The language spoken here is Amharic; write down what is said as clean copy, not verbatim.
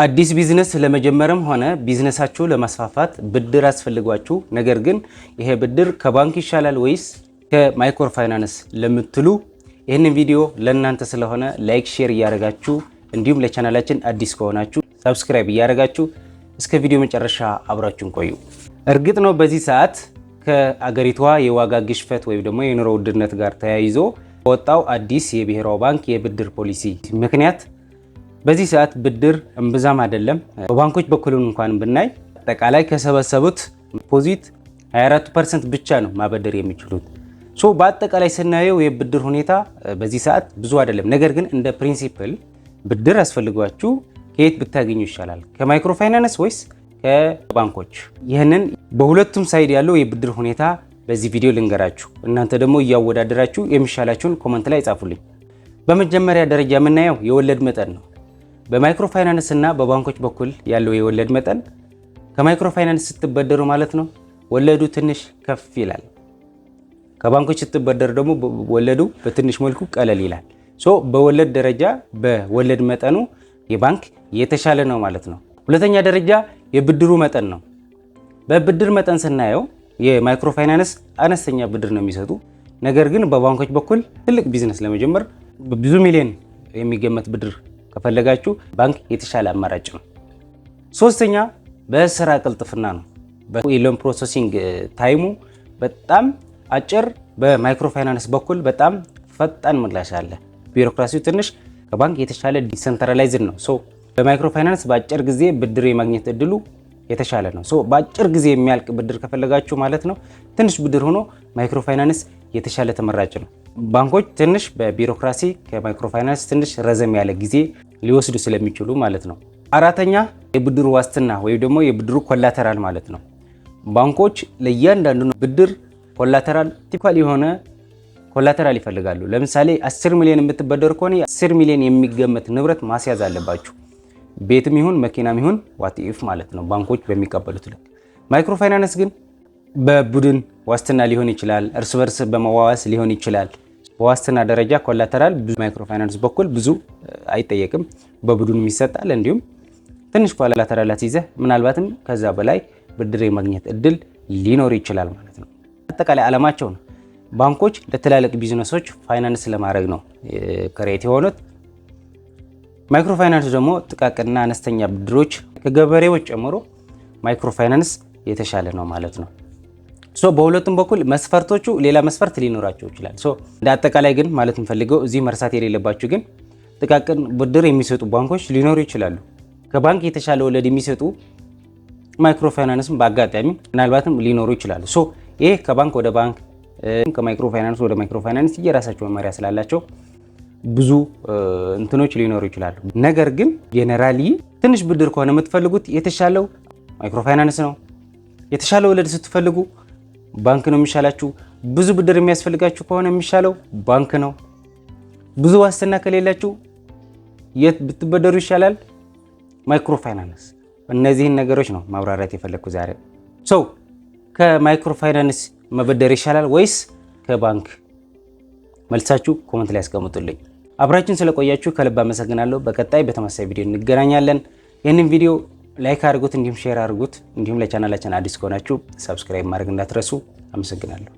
አዲስ ቢዝነስ ለመጀመርም ሆነ ቢዝነሳችሁ ለማስፋፋት ብድር አስፈልጓችሁ፣ ነገር ግን ይሄ ብድር ከባንክ ይሻላል ወይስ ከማይክሮ ፋይናንስ ለምትሉ ይህንን ቪዲዮ ለእናንተ ስለሆነ like፣ share እያደረጋችሁ እንዲሁም ለቻናላችን አዲስ ከሆናችሁ subscribe እያደረጋችሁ እስከ ቪዲዮ መጨረሻ አብራችሁን ቆዩ። እርግጥ ነው በዚህ ሰዓት ከአገሪቷ የዋጋ ግሽበት ወይም ደግሞ የኑሮ ውድነት ጋር ተያይዞ በወጣው አዲስ የብሔራዊ ባንክ የብድር ፖሊሲ ምክንያት በዚህ ሰዓት ብድር እምብዛም አይደለም። በባንኮች በኩል እንኳን ብናይ አጠቃላይ ከሰበሰቡት deposit 24% ብቻ ነው ማበደር የሚችሉት። So በአጠቃላይ ስናየው የብድር ሁኔታ በዚህ ሰዓት ብዙ አይደለም። ነገር ግን እንደ principle ብድር አስፈልጓችሁ ከየት ብታገኙ ይሻላል? ከማይክሮ ፋይናንስ ወይስ ከባንኮች? ይህንን በሁለቱም side ያለው የብድር ሁኔታ በዚህ ቪዲዮ ልንገራችሁ። እናንተ ደግሞ እያወዳደራችሁ የሚሻላችሁን comment ላይ ጻፉልኝ። በመጀመሪያ ደረጃ የምናየው የወለድ መጠን ነው። በማይክሮ ፋይናንስ እና በባንኮች በኩል ያለው የወለድ መጠን ከማይክሮ ፋይናንስ ስትበደሩ ማለት ነው ወለዱ ትንሽ ከፍ ይላል። ከባንኮች ስትበደሩ ደግሞ ወለዱ በትንሽ መልኩ ቀለል ይላል። So በወለድ ደረጃ በወለድ መጠኑ የባንክ የተሻለ ነው ማለት ነው። ሁለተኛ ደረጃ የብድሩ መጠን ነው። በብድር መጠን ስናየው የማይክሮ ፋይናንስ አነስተኛ ብድር ነው የሚሰጡ። ነገር ግን በባንኮች በኩል ትልቅ ቢዝነስ ለመጀመር ብዙ ሚሊዮን የሚገመት ብድር ከፈለጋችሁ ባንክ የተሻለ አማራጭ ነው። ሶስተኛ በስራ ቅልጥፍና ነው። የ loan processing time ኡ በጣም አጭር፣ በማይክሮ ፋይናንስ በኩል በጣም ፈጣን ምላሽ አለ። ቢሮክራሲው ትንሽ ከባንክ የተሻለ decentralized ነው። So በማይክሮ ፋይናንስ በአጭር ጊዜ ብድር የማግኘት እድሉ የተሻለ ነው። So በአጭር ጊዜ የሚያልቅ ብድር ከፈለጋችሁ ማለት ነው ትንሽ ብድር ሆኖ ማይክሮ ፋይናንስ የተሻለ ተመራጭ ነው። ባንኮች ትንሽ በቢሮክራሲ ከማይክሮ ፋይናንስ ትንሽ ረዘም ያለ ጊዜ ሊወስዱ ስለሚችሉ ማለት ነው። አራተኛ የብድሩ ዋስትና ወይም ደግሞ የብድሩ collateral ማለት ነው። ባንኮች ለእያንዳንዱ ብድር collateral typical የሆነ collateral ይፈልጋሉ። ለምሳሌ 10 ሚሊዮን የምትበደሩ ከሆነ 10 ሚሊዮን የሚገመት ንብረት ማስያዝ አለባችሁ። ቤትም ይሁን መኪናም ይሁን whatever ማለት ነው ባንኮች በሚቀበሉት ልክ። ማይክሮ ፋይናንስ ግን በቡድን ዋስትና ሊሆን ይችላል፣ እርስ በርስ በመዋዋስ ሊሆን ይችላል። በዋስትና ደረጃ collateral ማይክሮ ፋይናንስ በኩል ብዙ አይጠየቅም፣ በቡድንም ይሰጣል። እንዲሁም ትንሽ collateral አስይዘህ ምናልባትም ከዛ በላይ ብድር የማግኘት እድል ሊኖር ይችላል ማለት ነው። አጠቃላይ ዓላማቸው ነው ባንኮች ለትላልቅ ቢዝነሶች ፋይናንስ ለማድረግ ነው create የሆኑት። ማይክሮ ፋይናንስ ደግሞ ጥቃቅንና አነስተኛ ብድሮች ከገበሬዎች ጨምሮ ማይክሮ ፋይናንስ የተሻለ ነው ማለት ነው። So በሁለቱም በኩል መስፈርቶቹ ሌላ መስፈርት ሊኖራቸው ይችላል። So እንደ አጠቃላይ ግን ማለት የምፈልገው እዚህ መርሳት የሌለባችሁ ግን ጥቃቅን ብድር የሚሰጡ ባንኮች ሊኖሩ ይችላሉ። ከባንክ የተሻለ ወለድ የሚሰጡ ማይክሮ ፋይናንስም በአጋጣሚ ምናልባትም ሊኖሩ ይችላሉ። So ይህ ከባንክ ወደ ባንክ፣ ከማይክሮ ፋይናንስ ወደ ማይክሮ ፋይናንስ የራሳቸው መመሪያ ስላላቸው ብዙ እንትኖች ሊኖሩ ይችላሉ። ነገር ግን generally ትንሽ ብድር ከሆነ የምትፈልጉት የተሻለው ማይክሮ ፋይናንስ ነው። የተሻለ ወለድ ስትፈልጉ ባንክ ነው የሚሻላችሁ። ብዙ ብድር የሚያስፈልጋችሁ ከሆነ የሚሻለው ባንክ ነው። ብዙ ዋስትና ከሌላችሁ የት ብትበደሩ ይሻላል? ማይክሮ ፋይናንስ። እነዚህን ነገሮች ነው ማብራራት የፈለግኩ ዛሬ። So ከማይክሮ ፋይናንስ መበደር ይሻላል ወይስ ከባንክ? መልሳችሁ comment ላይ ያስቀምጡልኝ። አብራችሁን ስለቆያችሁ ከልብ አመሰግናለሁ። በቀጣይ በተመሳሳይ ቪዲዮ እንገናኛለን። ይህንን ቪዲዮ like አድርጉት፣ እንዲሁም share አድርጉት። እንዲሁም ለቻናላችን አዲስ ከሆናችሁ subscribe ማድረግ እንዳትረሱ። አመሰግናለሁ።